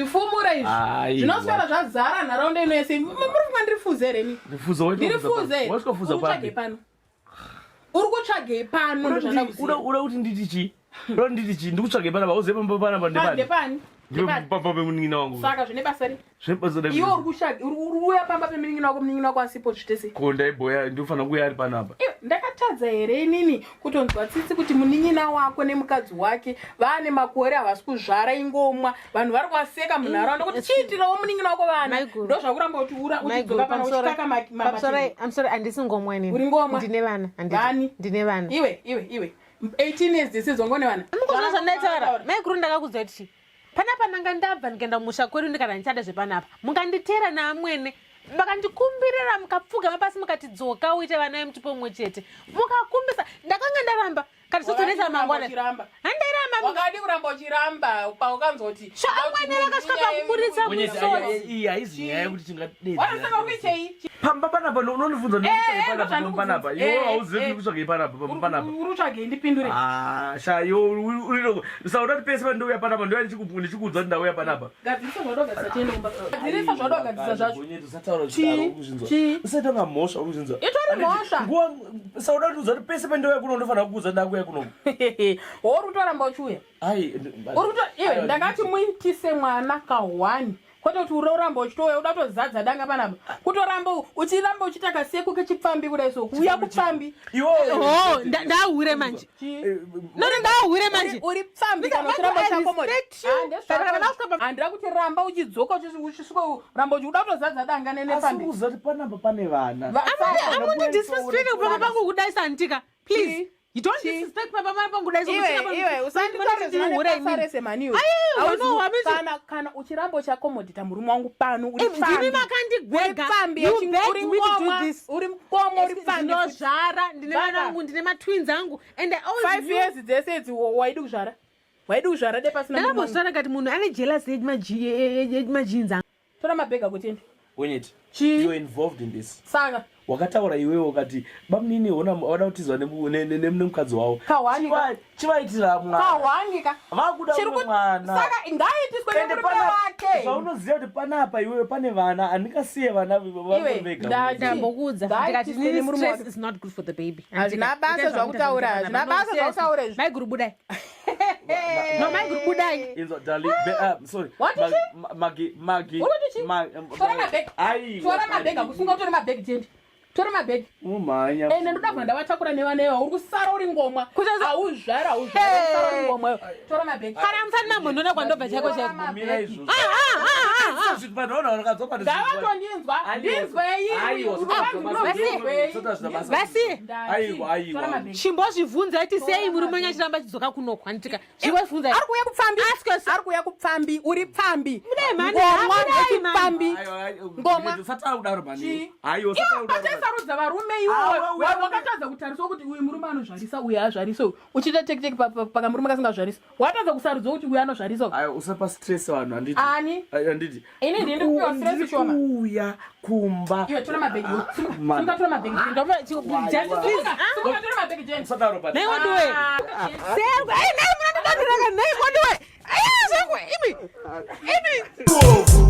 Ukazvifumura izvi Aiwa. zvinoswera zvazara nharaunda ino yese. Muri kufunga ndiri fuze here ini? Fuza wacho Ndiri fuza fuze. papi. Wasvika fuza Uri kutsvagei papi. pano? Uri kutsvagei pano? Ndozvandada kuziva. Uda kuti nditi chii? Uda kuti nditi chii? Ndikutsvagei panapa uzive pamba panapa Pa- ndepani? Ndepani? Ndepani? Pamba pemunin'ina wangu. Saka zvine basa rei? Zvine basa rei? Iwe uri kutsvaga uri kuuya pamba pemunin'ina wako munin'ina wako asipo zvite sei? Ko ndaiboya ndinofanira kuuya ari panapa. Iwe ndakatadza here inini kutonzwa tsitsi kuti munin'ina wako nemukadzi wake vaane makore havasi kuzvara ingomwa vanhu vari kuvaseka munharaunda kuti chiitirawo munin'ina wako vana Maiguru. ndozvakuramba kuti ura Maiguru, uchidzoka pano pamusoro- uchitaka pamusoro I'm sorry, handisi ngomwa inini. Uri ngomwa? Ndine vana. handiti. Vani? Ndine vana. Iwe iwe iwe 18 years dzese dzongone vana. Mukozwa zvandaitaura. Maiguru ndakakudza kuti chii? Panapa ndanga ndabva ndikaenda kumusha kwedu ndikati handichada zvepanapa. Mukanditeera naamwene vakandikumbirira mukapfugama pasi mukati dzoka uite vana vemutupo mumwe chete. Mukakumbisa ndakanga ndaramba kati zozonetsa mangwana. Uchiramba. Handairamba. Wakadi kuramba uchiramba paukanzwa kuti Sho amwene vakasvika pakuburitsa musodzi. Iyi haizi nyaya yekuti tingadedza. Wanasaka kuitei? Pamba panapa unondibvunza ndikutsvagei Eh, panapa pamba panapa. ndozvandikubvunza. Iwe Eh, hauzivi eh. ndikutsvagei panapa pamba panapa. Uri kutsvagei ndipindure. Ah, sha iwe uri saka unoti pese pandouya panapa ndouya ndichikuudza kuti ndauya panapa. Gadzirisa zvaudogadzisa tiende kumba. Gadzirisa zvaudogadzisa zvacho. Gonyeti, usataura Chii? zvidaro, urikuzvinzwa. Chii? Usaita kunga mhosva urikuzvinzwa. Itori mhosva. Nguva saka unoda kundiudza kuti pese pandouya kuno ndofanira kukuudza kuti ndakuuya kuno. Uri kutoramba uchiuya. Ai, Uri kuto iwe ndakati muitise mwana ka1 kwete kuti uri uramba uchitouya uda kutozadza danga panapa kutoramba uchiramba uchiita kaseko kechipfambi kudai so kuuya kupfambi Oh, ndahure manje. Chii? No, no, ndahure manje. uri pfambi kana Mr. uchiramba I uchakomora respect you. But kana ndasvika handira kuti ramba uchidzoka uchisvika ramba uchi uda kutozadza danga Asi nenepfambi uziva kuti panapa pane vana. Amundi disrespect papa pangu kudai santika. Please. Chii? You don't Chii? disrespect papa pangu kudai so iwe iwe usanditaure zvine basa rese mani iwe. Aiwa, Hauzi- no, hamisi- kana kana uchiramba uchakomodhita murume wangu pano uri Ndimi pfambi. makandigwega. Uri pfambi You yechi- begged uri me to do ngomwa, this. uri ngomwa uri pfambi futi. Ndinozvara, ndine vana Baba. vangu, ndine matwins angu and I always 5 knew- years dzese idzi waidi kuzvara waidi kuzvara de pasina murume wangu. Ndakambozvara kati munhu ane jealous yemajinzi angu. Tora mabhega kuti ende Gonyeti, Chii? you are involved in this. Saka Wakataura iwewe ukati bamunini hona wada kutizwa nemukadzi wavo. Kahwani ka. Chivaitira mwana. Kahwani ka. Vakuda Chiri umwe ku- mwana. Saka ngaiitiswe Ende nemurume pana- wake. Zvaunoziva kuti panapa iwewe pane vana handingasiye vana Iwe, vega. ndati- Ndambokuudza ndikati Ngaitiswe nini nemurume stress wake. is not good for the baby. Hazvina basa zvakutaura, hazvina basa zvakutaura izvi. Maiguru budai. No, maiguru budai. Inzwa darling, sorry. What did Magi, Magi. Uri kuti chii? Tora mabhegi. Aiwa. Tora mabhegi akusunga utore mabhegi tiendi. Tora mabhegi. Umhanya. Ende ndoda kubva ndavatakura nevana iva uri kusara uri ngomwa. Hauzvara hauzvara uri kusara uri ngomwa iwe. Tora mabhegi. Kana musati mambondiona kwandobva chaiko chaiko. Mira izvozvo. Ah, ah, ah, ah. Svika panoona wakadzoka pano. Ndavatondinzwa. Ndinzwei. Aiwa, Ndinzwei. Vasiye. Aiwa, aiwa. Tora mabhegi. Chimbozvibvunza iti sei murume wenyu achiramba achidzoka kunoko handitika. Chimbozvibvunza. Ari kuuya kupfambi. Ask yourself. Ari kuuya kupfambi. Uri pfambi. Budai mhani, Ngomwa budai mhani. yechipfambi. Ngomwa. Usataura kudaro mhani. Chii? Aiwa, usataura kudaro. Pachaisarudza varume Ah, iwo we- we- wakatadza kutarisa kuti uyu murume anozvarisa uyu haazvarisi uyu uchiita tekiteki pakamurume kasingazvarisi watadza kusarudza kuti uyu anozvarisa uyu Aiwa, usapa stress vanhu handiti. Ani? Aiwa, handiti. Ini ndini ndikupiwa stress shoma. Ndiri kuuya kumba. Iwe tora mabhegi iwe. Simuka, Man. simuka tora mabhegi Jane. Just please. Simuka, simuka tora mabhegi Jane. Usadaro but. Nhai waduwe. Serwe. Ai nhai munondidonheraka nhai waduwe. Ai zvangu imi. Imi. Ovo.